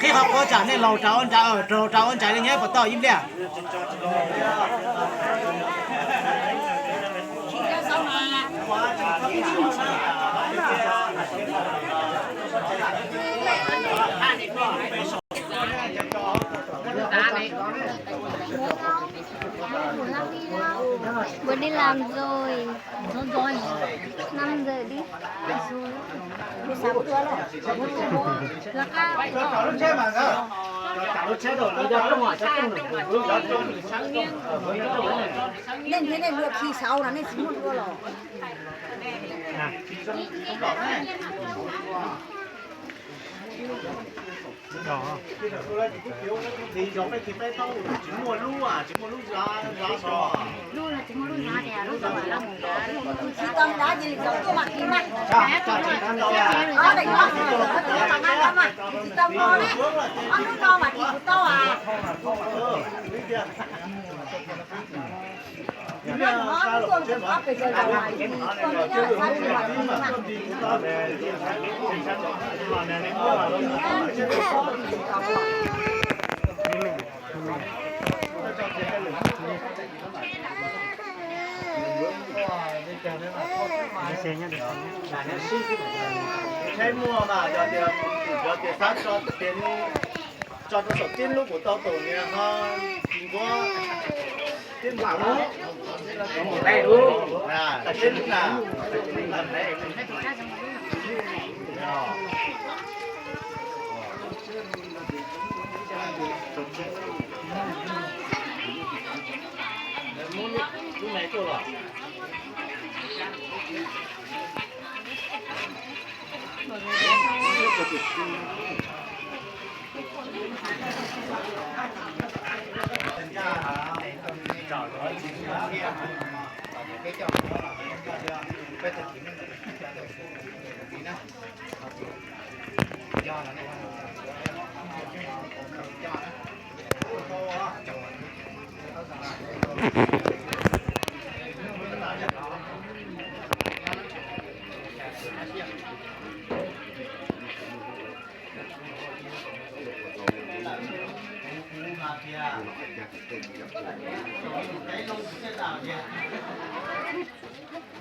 Qhib qhov quav tsam nej laug rau ua ntsais, rau ua ntsais li nyob puas tau ib pliag. Bố đi làm rồi. Năm giờ đi. Leej thiab nej luag khi sauv no nej tsis muaj dua los. Tsis tau nrad ces lwm zaus tuaj mam khi mas. Ob daim no, tsis tau nrad mas tsis tau nrad ne. Ob lub no mas khi kuv tau as. Saib muaj mas yog tias, yog tias xav tso tias tso rau saum tib lub kuv tau tus niag ho tsis nquab tib nplam lub tib lub na.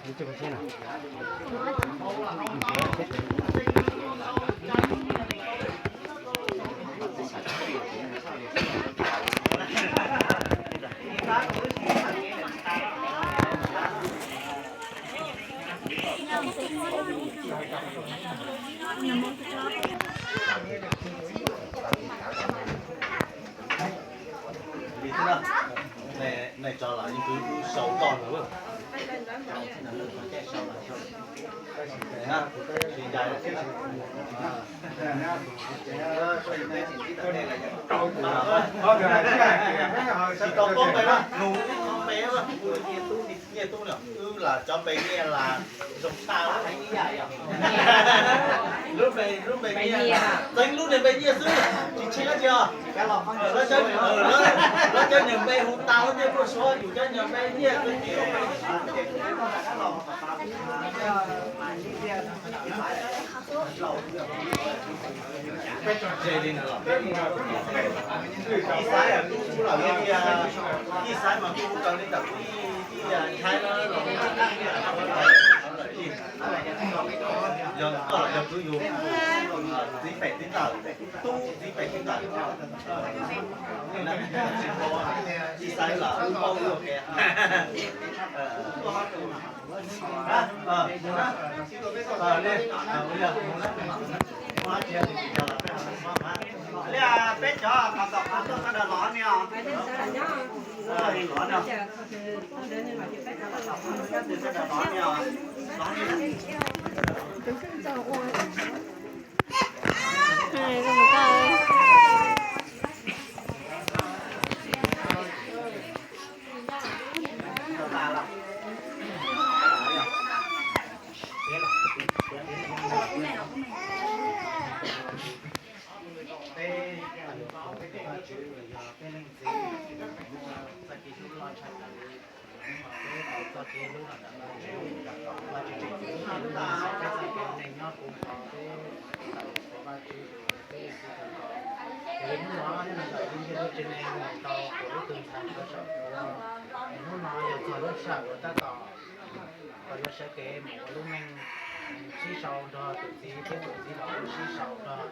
Li xwb na, nej tso los yeej twb sau toj ntawd. Tsis tau paub npe na, nug ib qho npe na, nyiaj tub, nyiaj tub na, wb los cov npe nyiaj los zoo tshaj. Lub npe, lub npe nyiaj, txeev lub niag npe nyiaj xwb, tsis tsheej dab tsi os. Lawv cov niag npe hu tas lawv thiaj muaj suav, yus cov niag npe nyiaj, ib xaiv mas kuj raws li ntawm ib ntxhais no los, yog koj los yog kwv yus, txiv pem txiv ntawm, tub txiv pem txiv ntawm. Ib xaiv los wb paub ua ke. Li peb cov qhov tom qab tuaj sawv daws los ne os. Los ne os. Hnub no yog txog lub sij hawm uas tab tom kom yuav sawv kev mus ua lub neej, sib sau nrog tus txiv thiab tus txiv los sib sau nrog,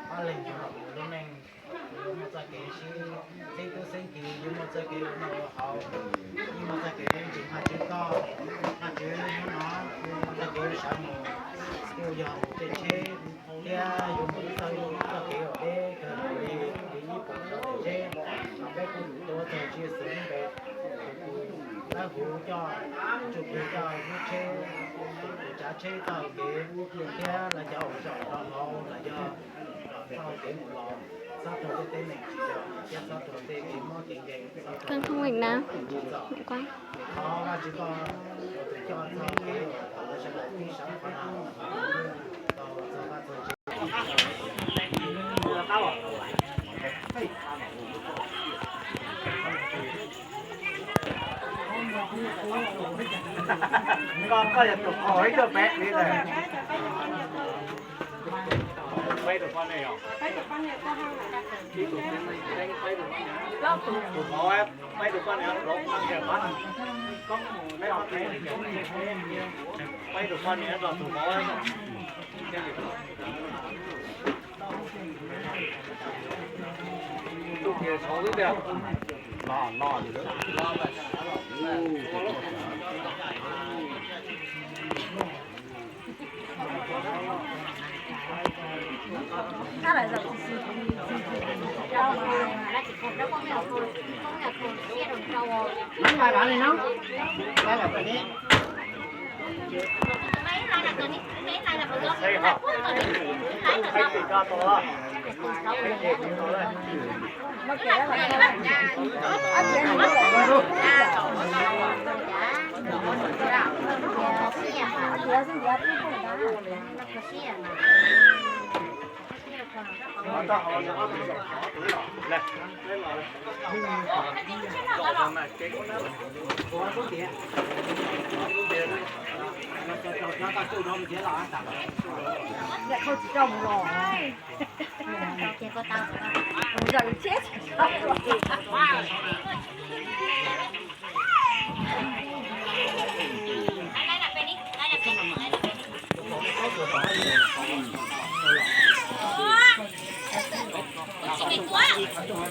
ob leeg yuav los ua lub neej, yuav muaj txoj kev sib, xeeb tub xeeb kiv, yuav muaj txoj kev ua noj ua haus, yuav muaj txoj kev ntseeg Vajtswv txoj, Vajtswv hnub no, txoj kev sawv mus, yuav Yog mus tej tsheb thiab yuav mus ib txoj ib txoj kev uas deb kawg nkaus li, li ib puas sawv daws seb, peb kuj tuav txog Tswv Yexus lub npe, tus dawb huv coj, tus Tswv coj lub tsheb, tus tsav tsheb txoj hau kev thiab lawv cov uas zaum rau hauv los yog txoj hau kev mus los, txhob raug tej teeb meem tsis zoo thiab txhob raug tej kev mob kev nkeeg, txhob raug tej kev txom nyem. Thov Vajtswv koj ua tus coj txoj hau kev kom lawv sawv daws pib sawv qhov no. Koj, koj yog tus qhov ib tug pem li ntawd. Peb tus poj niam yog? Tus mov, peb tus poj niam, peb tus poj niam los tus mov. Tus kiag saud twb tias no no.